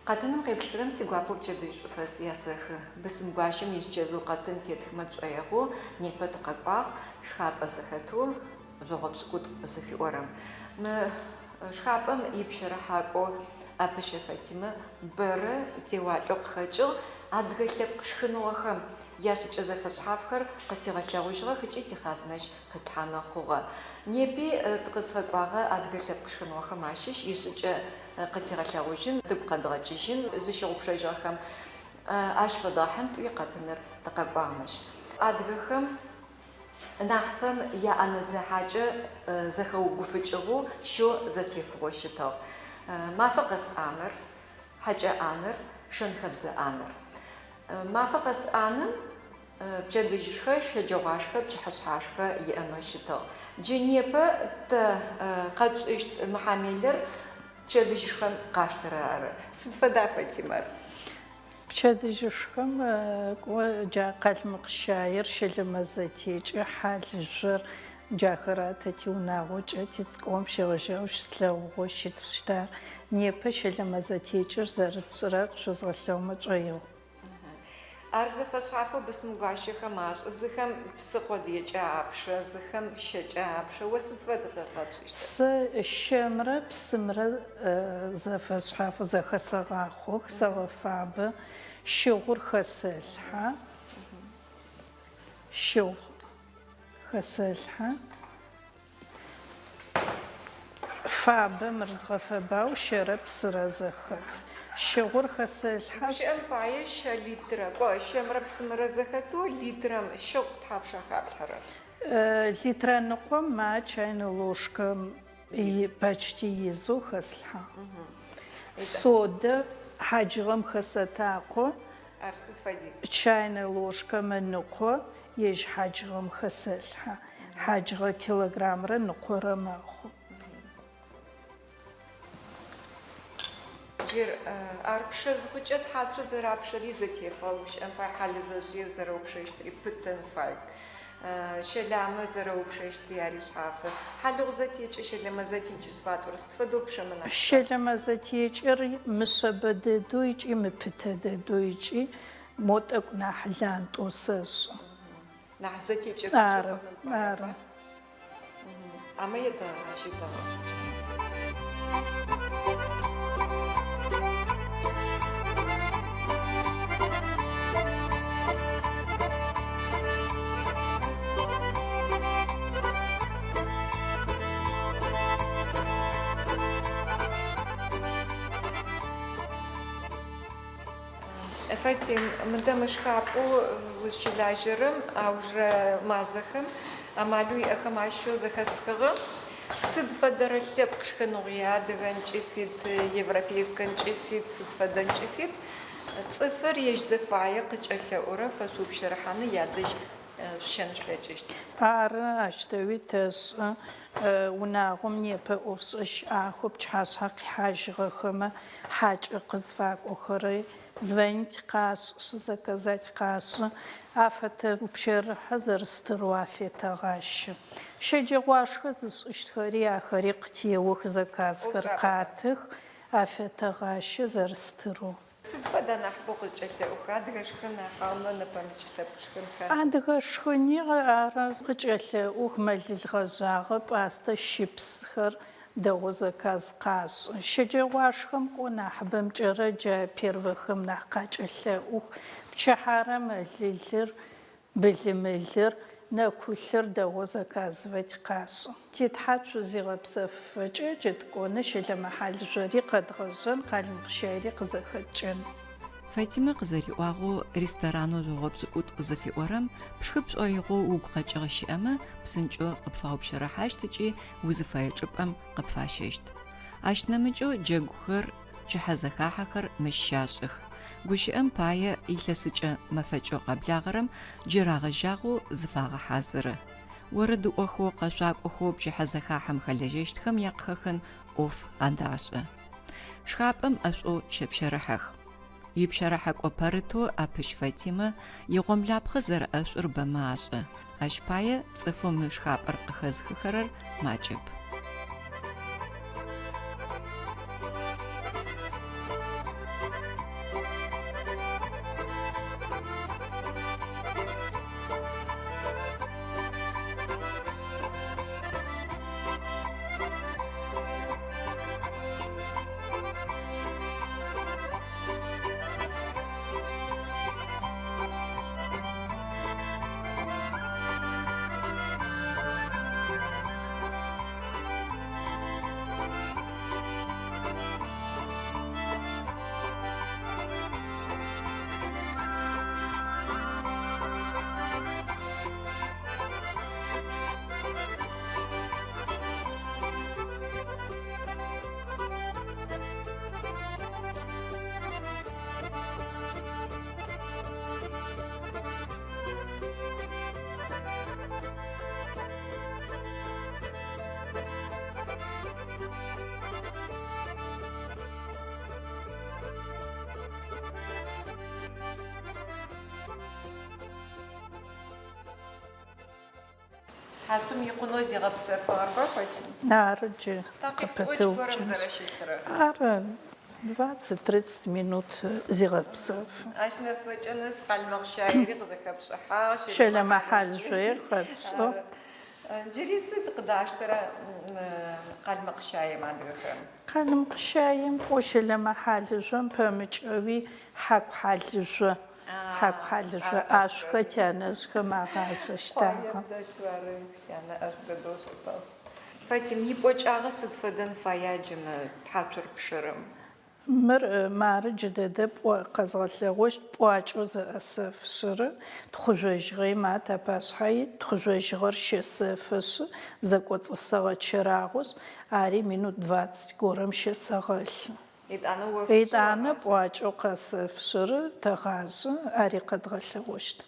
Къэтыным къеплъыхэрэм сигуапэу пчэдыжь шӏуфэс ясэхы. Бысымгуащэм изычэзыу къэтын тетхымэ тшӏоигъоу непэ тыкъэкӏуагъ шхапӏэ зэхэтэу Жъогъо пшӏыкӏутӏу зыфиӏорэм. Мы шхапӏэм ипщэрыхьакӏоу Апыщэ Фатимэ бэрэ теуалӏэу къыхэкӏыгъ, адыгэ лъэпкъ шхыныгъохэм яшӏыкӏэ зэфэшъхьафхэр къытигъэлъэгъужьыгъэх ыкӏи тихъазынэщ хэтлъхьанэу хъугъэ. Непи тыкъызфэкӏуагъэ адыгэ лъэпкъ шхыныгъохэм ащыщ ишӏыкӏэ къытигъэлъэгъужьын, тыгу къэдгъэкӏыжьын, зыщыгъупшэжьыгъэхэм ащ фэдгъэхьын тӏуи къэтыныр тыкъэкӏуагъ мыщ. Адыгэхэм нахьыпэм яӏэнэ зехьакӏэ зэхэугуфыкӏыгъэу щэу зэтефыгъэу щытыгъ. Мафэ къэс ӏанэр, хьэкӏэ ӏанэр, шэн-хэбзэ ӏанэр. Мафэ къэс ӏанэм Пчэдыжьышхэ, щэджэгъуашхэ, пчыхьэшъхьашхэ иӏэнэу щытыгъ. Джы непэ тэ къэтшӏыщт мыхьамелыр пчэдыжьышхэм къаштэрэр ары. Сыд фэда, Фатимэр? Пчэдыжьышхэм кӏо джа къалмыкъ щаир, щэлэмэ зэтекӏыр, хьалыжъор, джахэр тэ тиунагъокӏэ тицӏыкӏугъом щегъэжьагъэу щыслъэгъугъэу щытыщт ар. Непэ щэлэмэ зэтекӏыр зэрытшӏырэр къышъозгъэлъэгъумэ тшӏоигъу. Ар зэфэшъхьафэу бысымгуащэхэм ашӏы, зыхэм псы къодыекӏэ апшэ, зыхэм щэкӏэ апшэ. О сыд фэд къэпшӏыщтыр? Сэ щэмрэ псымрэ зэфэшъхьафэу зэхэсэгъахъох, сэгъэфабэ, щыгъур хэсэлъхьэ, щыгъу хэсэлъхьэ. Фабэ мыр дгъэфэбау щэрэ псырэ зэхэт. Щыгъур хэсэлъхьэ. Гущыӏэм пае, щэ литрэ, кӏо, щэмрэ псымрэ зэхэтэу литрэм щыгъу тхьапша хаплъхьэрэр? Литрэ ныкъом ма чайнэ ложкэм почти изэу хэслъхьагъ. Содэ хьаджыгъэм хэсэтакъо. Ар сыд фэдиз? Чайнэ ложкэм ыныкъо ежь хьаджыгъэм хэсэлъхьэ. Хьаджыгъэ килограммрэ ныкъорэ мэхъу. Джыр, ар пшэ зыхъукӏэ тхьацу зэрапшэри зэтефыгъэ, гущыӏэм пае хьалыжъожъыер зэрэупшэщтри пытэн фай. Щэламэ зэрэупшэщтри ари шъхьафы. Хьалыгъу зэтекӏы, щэлэмэ зэтекӏ зыфатӏорэр сыд фэдэу пшэмэ нахь? Щэлэмэ зэтекӏыр мышъэбэ дэдэу ыкӏи мыпытэ дэдэу ыкӏи мо тӏэкӏу нахь лантӏэу сэшӏы. Нахь зэтекӏыгъэкӏэ Ары, хъуным пае, ары. Амэ етэгъажьи тэгъэшӏыкӏ. Фатим, мыдэ мы шхапӏэу узщылажьэрэм аужырэ мазэхэм амалэу иӏэхэм ащыщэу зэхэсхыгъэ. Сыд фэдэрэ лъэпкъ шхыныгъуи, адыгэнкӏи фит, европейскэнкӏи фит, сыд фэдэнкӏи фит, цӏыфыр ежь зыфае къыкӏэлъэӏурэ фэшъуупщэрыхьанэу ядэжь шъущэн шъулъэкӏыщт. Ары, ащтэуи тэшӏы. Унагъом непэ ӏофшӏэ щыӏахэу пчыхьашъхьэ къихьажьыгъэхэмэ, хьакӏэ къызфакӏохэри звонить къашӏышъ, заказать къашӏы, афэтэупщэрыхьэ, зэрыстырэу афетэгъащэ. Щэджэгъуашхэ зышӏыщтхэри ахэри къытеох, заказхэр къатых, афетэгъащэ зэрыстырэу. Сыд фэда нахьыбэу къызкӏэлъэӏуха, адыгэ шхына хьаумэ нэпэмыкӏ лъэпкъ шхынха? Адыгэ шхыни ары къыкӏэлъэӏух, мэлыл гъэжъагъэ, пӏастэ, щыпсхэр дэгъоу заказ къашӏы. Щэджэгъуашхэм кӏо нахьыбэмкӏэрэ джа первэхэм нахь къакӏэлъэӏух. Пчыхьэрэ мэлылыр Былымылыр, нэкулъыр дэгъоу заказывать къашӏы. Титхьацу зигъэпсэфыфэкӏэ джы тыкӏоны щэлэмэ хьалыжъори къэдгъэжъэн, къалмыкъ щайри къызэхэткӏэн. Фатимэ къызэриӏуагъэу, ресторанэу Жъогъо пшӏыкӏутӏу зыфиӏорэм пшхы пшӏоигъоу угу къэкӏыгъэ щыӏэмэ, псынкӏэу къыпфаупщэрыхьащт ыкӏи узыфэе чӏыпӏэм къыпфащэщт. Ащ нэмыкӏэу джэгухэр, пчыхьэзэхахьэхэр мыщ щашӏых. Гущыӏэм пае, илъэсыкӏэ мэфэкӏэу къэблагъэрэм джы рагъэжьагъэу зыфагъэхьазыры. Орэдыӏохэу, къэшъуакӏохэу пчыхьэзэхахьэм хэлэжьэщтхэм якъыхэхын ӏоф адашӏэ. Шхапӏэм ӏэшӏоу щэпщэрыхьэх. Ипщэрыхьэкӏо пэрытэу Апыщ Фатимэ игъомлапхъэ зэрэӏэшӏур бэмэ ашӏэ, ащ пае цӏыфэу мы шхапӏэр къыхэзыхыхэрэр макӏэп. Тхьацум икъунэу зигъэпсэфыгъэба, Фатим? Ары джы Такъикъ тӏокӏ горэм къыпытыупкӏыншъ. зэрэщылъырэр. Ары, 20-30 минут зигъэпсэфы. Ащ нэсыфэкӏэ нэс къалмыкъ щаири къызэхэпшӏыхьагъ, Щэлэмэ хьалыжъоир къэтшӏыгъ. Ары. Джыри сыд къыдаштэрэ мы къалмыкъ щаем адыгэхэм? Къалмыкъ щаем кӏо щэлэмэ хьалыжъом пэмыкӏэуи хьаку хьалыжъо, хьаку хьалыжъо ӏашӏухэр тянэжъхэм агъажъэщтагъэ. Къуаем дэлъэу ары сянэ ӏэшӏу дэдэу ышӏытыгъ. Фатим, ипӏокӏагъэ сыд фэдэн фая джы мы тхьацур пщэрым? Мыр мары джыдэдэ пӏо къэзгъэлъэгъощт, пӏуакӏэу зэӏэсэфышъырэ тхъужъожьыгъэи ма тапашъхьэ ит, тхъужъожьыгъэр щэсэфышъы, зэкӏоцӏысэгъэчэрагъошъ, ари минут двадцать горэм щэсэгъэлъы. Етӏанэ офышъы Етӏанэ огъажъэ. пӏуакӏэу къэсэфышъырэ тэгъажъэ, ари къэдгъэлъэгъощт.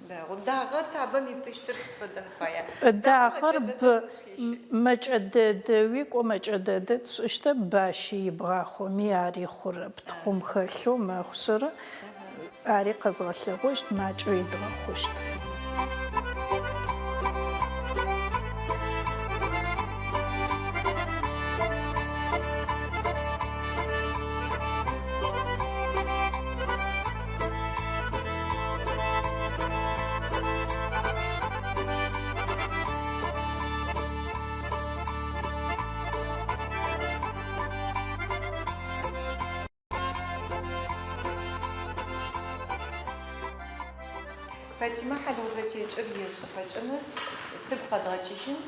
Дэгъу. Дагъэ табэм итыщтыр сыд фэдэн фая? Дагъэр Дагъэ мэкӏэ бэ, дэдэ зышъхьищы. мэкӏэ дэдэуи, кӏо мэкӏэ дэдэ тшӏыщтэп, бащи ибгъахъоми ари хъурэп. Тхъум хэлъэу мэхъушъэрэ, ари къэзгъэлъэгъощт, макӏэу идгъэхъущт. Фатимэ хьалыгъу зэтекӏыр ешӏыфэкӏэ нэс тыгу къэдгъэкӏыжьын,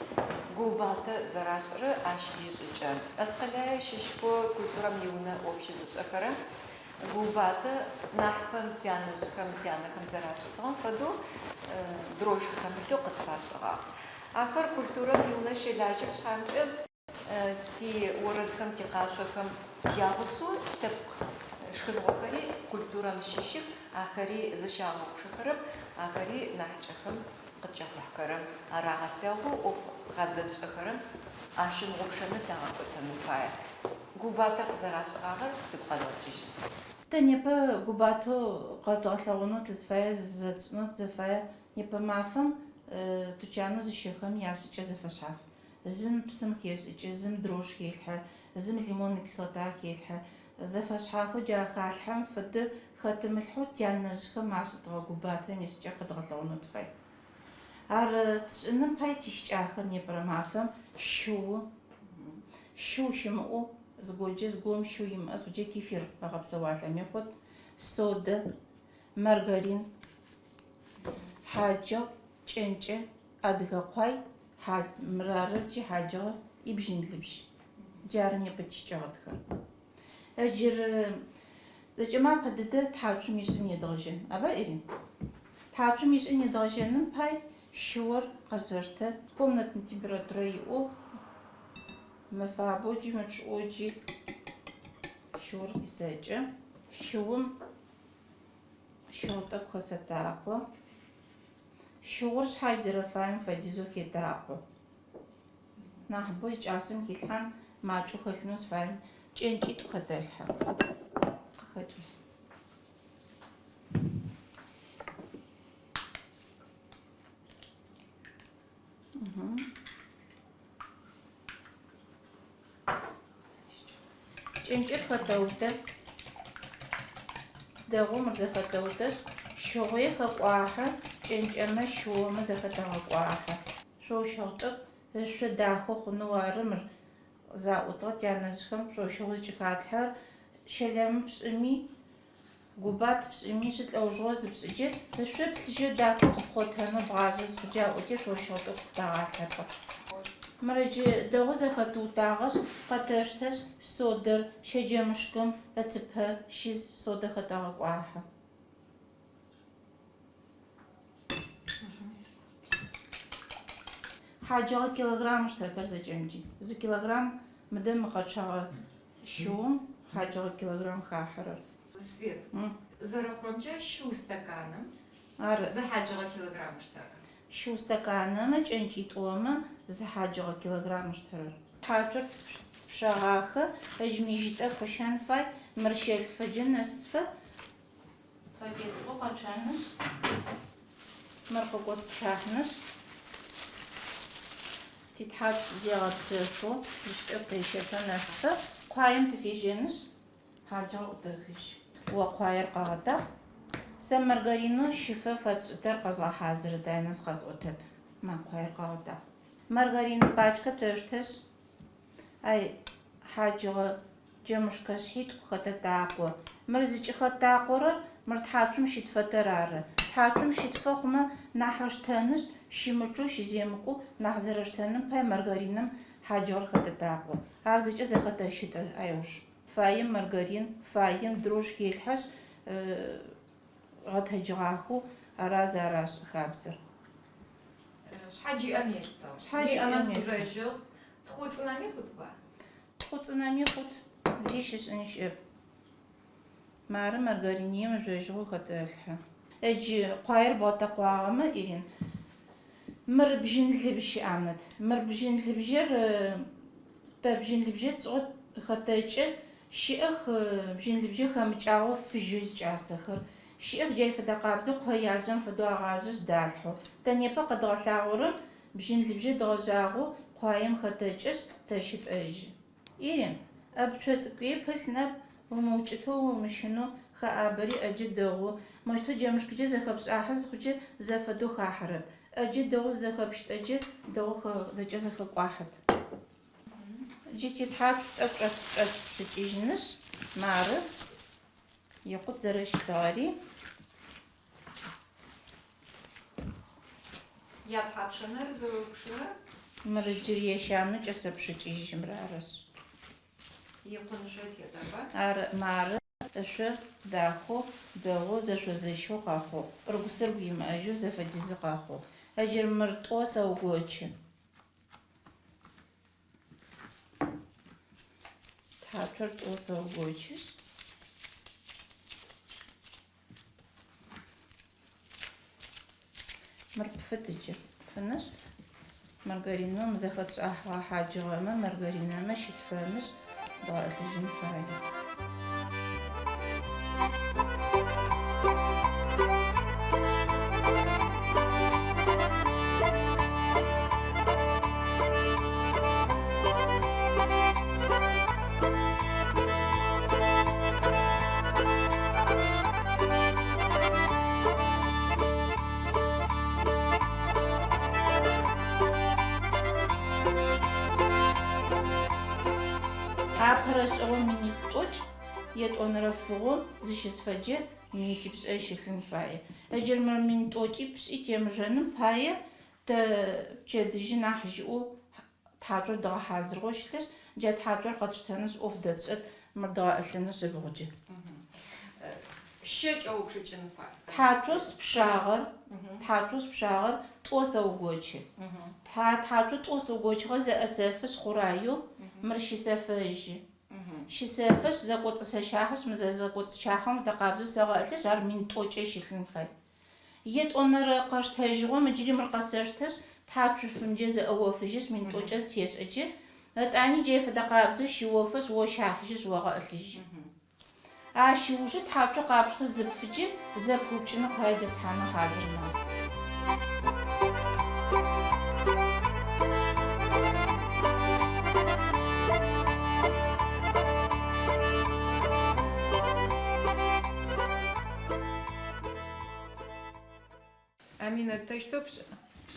гуубатэ зэрашӏырэ ащ ишӏыкӏэ. Аскъэлае щыщхэу культурэм иунэ ӏоф щызышӏэхэрэм Гуубатэ нахьыпэм тянэжъхэм, тянэхэм зэрашӏытыгъэм фэдэу дрожж хэмылъэу къытфашӏыгъагъ. Ахэр культурэм иунэ щэлажьэх шъхьамкӏэ, ти орэдхэм, тикъашъохэм ягъусэу лъэпкъ шхыныгъохэри культурэм щыщых, ахэри зыщагъэгъупшэхэрэп, ахэри нахьыкӏэхэм къыткӏэхъухьэхэрэм арагъэлъэгъу, ӏоф къадэзышӏэхэрэм ащымыгъупшэныр лъагъэкӏотэным пае. Гуубатэр къызэрашӏыгъагъэр тыгу къэдгъэкӏыжьын. Тэ непэ губатэу къэдгъэлъэгъонэу тызфаер, зэтшӏынэу тызфаер непэ мафэм тучанэу зыщэхэм яшӏыкӏэ зэфэшъхьаф. Зым псым хешӏыкӏы, зым дрожж хелъхьэ, зым лимоннэ кислота хелъхьэ. Зэфэшъхьафэу джа халъхьэм фэдэ хэтымылъхьэу тянэжъхэм ашӏытыгъэ губатэм ишӏыкӏэ къэдгъэлъэгъонэу тыфай. Ар тшӏыным пай тищыкӏагъэхэр непэрэ мафэм щыу, щыу щымыӏэу зыгоджэ зыгорэм щыу имыӏэ зыгоджэ кефир ыгъэпсэуалъэми хъут, содэ, маргарин, хьаджыгъ, кӏэнкӏэ, адыгэ къуай, мыр ары джы хьаджыгъэ и бжьынлыбжь. Джары непэ тищыкӏэгъэтхэр. Ыджыры зэкӏэмэ апэ дэдэ тхьацум ишӏын едгъэжьэн. Аба, Ирин? Тхьацум ишӏын едгъэжьэным пай щыор къэзэштэ, комнатнэ температурэ иӏэу, мыфабэу джи мычъыӏэу джи щыор къисэкӏы. Щыум щыгъу тӏэкӏу хэсэтакъо. Щыгъур шъхьадж зэрэфаем фэдизэу хетакъо. Нахьыбэу зикӏасэм хилъхьан, макӏэу хэлъынэу зыфаем кӏэнкӏитӏу хэтэлъхьэ. Къыхэкӏы. Кӏэнкӏэр хэтэутэ. Дэгъоу мыр зэхэтэутэшъ, щыгъуе хэкӏуахьэ, кӏэнкӏэмэ, щыомэ зэхэтэгъэкӏуахьэ. Шъоущыгъу тӏэкӏу ышъо дахэу хъунэу ары мыр заӏутыгъэ тянэжъхэм шъоущыгъу зыкӏыхатлъхьэр. Щэлэмэ пшӏыми, губат пшӏыми, шъы лӏэужыгъо зыпшӏыкӏэ, ышъо плъыжьэу дахэу къыпхъотэнэу бгъажъэ зыхъукӏэ аӏоти шъоущыгъу тӏэкӏу къытагъалъхьэтыгъ. Мыр джы дэгъоу зэхэтыутагъэшъ, къэтэштэшъ, содэр щэджэмышкым ыцыпэ щиз содэ хэтэгъэкӏуахьы. Хьаджыгъэ килограмм ыштэтэр зэкӏэмкӏи. Зы килограмм мыдэ мы къэчъэгъэ щыум хьаджыгъэ килограмм хахьэрэр. Свет, зэрэхъурэмкӏэ щыу стаканым Ары. зы хьаджыгъэ килограмм ыштэрэр. Щыу стаканымэ кӏэнкӏитӏумэ зы хьаджыгъэ килограмм ыштэрэр. Тхьацур тпшэгъахэ, ыжьми жьы тӏэкӏу къыщэн фай, мыр щэлъфэ джы нэсыфэ. Пакет цӏыкӏу къэчъэнышъ, мыр къыкӏоцӏ пщахьынышъ, Титхьацу зегъэпсэфэу зыщытӏэкӏу къещэфэ нэсыфэ къуаем тыфежьэнышъ, хьаджыгъэ ӏутэхыжь. О къуаер къэгъэтакъу. Сэ маргаринэу щыфэ фэтшӏытэр къэзгъэхьазырыт, айнэс къэсӏотэт. Ма, къуаер къэгъэтакъу. Маргарин пачкэ тэштэшъ, ай хьаджыгъэ джэмышкэ шъхьитӏу хэтэтакъо. Мыр зыкӏыхэттакъорэр мыр тхьацум щытфэтэр ары. Тхьацум щытфэ хъумэ нахь ыштэнышъ, щымычъэу, щыземыкӏоу нахь зэрэштэным пай маргариным хьаджыгъэр хэтэтакъо. Ар зэкӏэ зэхэтэщытэ айуж. Фаем маргарин, фаем дрожж хелъхьэшъ, гъэтэджыгъахэу ара зэрашӏы хабзэр. Шъхьадж иӏэм елъытыгъ. Шъхьадж Иӏэмэ иӏэм елъытыгъ. тхъужъожьыгъ. Тхъу цӏынэми хъутба? Тхъу цӏынэми хъут, зи щышӏын щыӏэп. Мары маргаринием жъожьыгъэу хэтэлъхьэ. Ыджы къуаер бгъэтэкъуагъэмэ, Ирин, мыр бжьын лыбжь, Амнэт. Мыр бжьын лыбжьэр, тэ бжьын лыбжьэ тшӏыгъэу хэтэкӏэ, щыӏэх бжьын лыбжьэ хэмыкӏагъэу фыжьэу зикӏасэхэр. Щыӏэх джай фэдэ къабзэу къояжъэм фэдэу агъажъэшъ далъхьэу. Тэ непэ къэдгъэлъагъорэм бжьын лыбжьэ дгъэжъагъэу къуаем хэтэкӏэшъ, тэщытӏэжьы. Ирин, ӏэпцо цӏыкӏуи пылъ нэп, умыукӏытэу умыщынэу хэӏабэри ӏэджэ дэгъу, мощтэу джэмышкыджэ зэхэпшӏахьы зыхъукӏэ зэфэдэу хахьэрэп. ӏэджэ дэгъу зызэхэпщытӏэджэ дэгъу зэкӏэ зэхэкӏуахьыт. Джы титхьацу тӏэкӏу чӏэтпшыкӏыжьынышъ, мары икъут зэрэщытыгъэри. Ятхьапшынэр зэрэупшырэр? Мыр джыри ещанэу кӏэсэпшыкӏыжьы мыр арышъ. Икъун шъо тетэба? Ары, мары ышъо дахэу, дэгъоу, зэшъозэщэу къэхъугъ. Пӏыргу-сыргу имыӏэжьэу зэфэдизы къэхъугъ. Ыджыр мыр тӏо сэугочы. Тхьацур тӏо сэугочышъ. Мыр пфыт ыджы. Пфынышъ, маргаринэу мы зэхэтшӏахьыгъэ хьаджыгъэмэ, маргаринэмэ щытфэнышъ, дгъэӏылъыжьын фае. Апэрэ шӏыгъом минут тӏокӏ, етӏонэрэ фыгъом зыщысфэджэ минутипшӏэ щылъын фае. Ыджыр мыр минут тӏокӏи пшӏи темыжэным пае тэ пчэдыжьы нахь жьыӏоу Тхьацур дгъэхьазырыгъэу щытышъ, джа тхьацур къэтштэнышъ, ӏоф дэтшӏэт, мыр дгъэӏылъынышъ ыбгъуджэ. Щэ кӏэупчӏыкӏын фай. Тхьацоу спшагъэр, тхьацоу спшагъэр тӏо сэугочы. Тхьацоу тӏо сыугочыгъэ зэӏэсэфышъ хъураеу мыр щысэфэжьы. Щысэфышъ, зэкӏоцӏысэщахьышъ, мы зэзэкӏоцӏысщахьэм дэкъабзэу сэгъэӏылъышъ, ар мин тӏокӏэ щылъын фай. Етӏонэрэ къэштэжьыгъом ыджыри мыр къэсэштэшъ, тхьацуфымджэ зэӏэофыжьышъ, мин тӏокӏэ зытешӏэкӏы, ытӏани джай фэдэ къабзэу щыофэшъ, о щахьыжьышъ, огъэӏылъыжьы. Ащ ыужы тхьацу къапштэу зыпфыджы, зэпыупкӏынэу къуае дэплъхьанэу хьазыр мэхъу. Аминэт, тэщтэу пшӏырэ?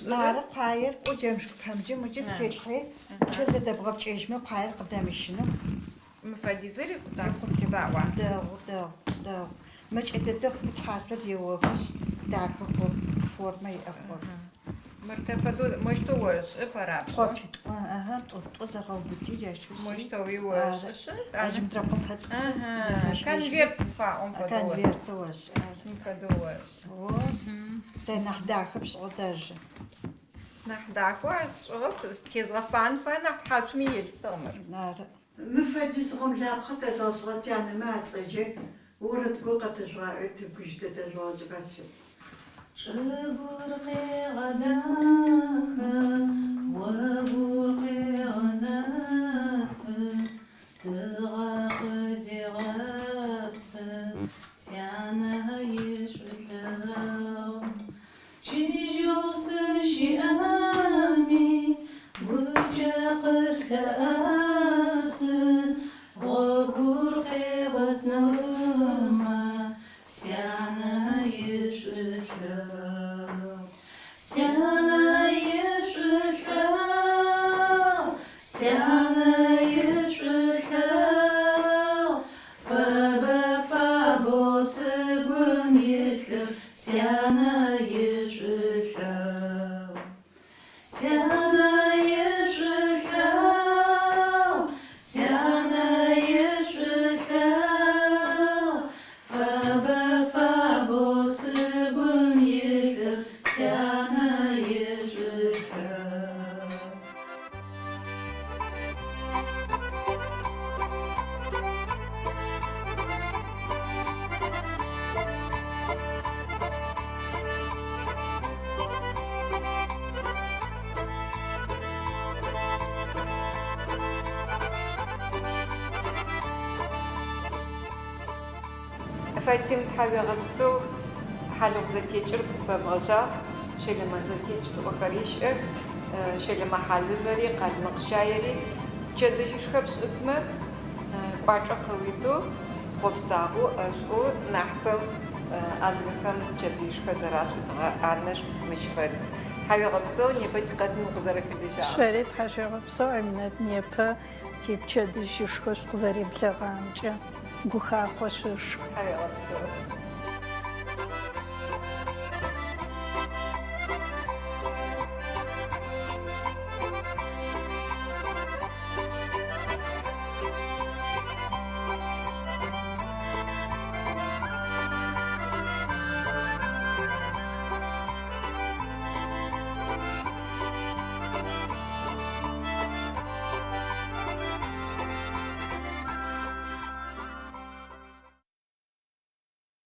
Мары къуаер кӏо джэмышхыпэмджэ мыджы зытелъхьи, пчъэ зэдэбгъэпкӏэжьмэ къуаер къыдэмыщынэу. Мы фэдизыр икъута? Заӏуа? Дэгъу, дэгъу, дэгъу. Мэкӏэ дэдэ хъумэ тхьацур еохышъ, дахэ хъу, формэ иӏэ хъу. Мыр тэ фэдэу, мощтэу ошӏы пэрапшӏэ. Къопитӏу, ыхьы, тӏу-тӏу зэгъэубыти, джащ Мощтэуи ошӏышъы, Ащ мыдрэ къопэ цӏыкӏу зэхэщэжьы. Конверт зыфаӏом фэдэу ошӏы. Конвертэу ошӏы, ары. Мыр фэдэу ошӏы. О, тэ нахь дахэ пшӏыгъэ даже. Нахь дахэу ар сшӏыгъэп, тезгъэфан фае, нахь тхьацуми елъытыгъ мыр. Ары. Мы фэдиз гъомлапхъэ тэзгъэшӏыгъэ тянэмэ ацӏэджэ орэд го къэтэжъугъаӏуи тыгу жьы дэтэжъугъэкӏыба сфет. Чӏыгур къегъэдахэ, огур къегъэнэфы, тыгъэ къыдегъэпсы, сянэ ишӏулъэгъу. Чыжьэу сыщыӏэми, гу. Фатим, тхьауегъэпсэу, хьалыгъу зэтекӏыр къытфэбгъэжъагъ, щэлэмэ зэтекӏ зыӏохэри щыӏэх, щэлэмэ хьалыжъори, къалмыкъ щаери. Пчэдыжьышхэ пшӏытмэ, кӏуачӏэ къыуитэу, хъопсагъоу, ӏэшӏоу нахьыпэм адыгэхэм пчэдыжьышхэ зэрашӏытыгъэ ӏанэр мыщ фэд. Тхьауегъэпсэу, непэ тикъэтын укъызэрэхэлэжьагъэмкӏэ. Шъори тхьашъуегъэпсэу, Аминэт, непэ типчэдыжьышхэ шъукъызэреблэгъамкӏэ гухахъо шъушх. Тхьауегъэпсэу.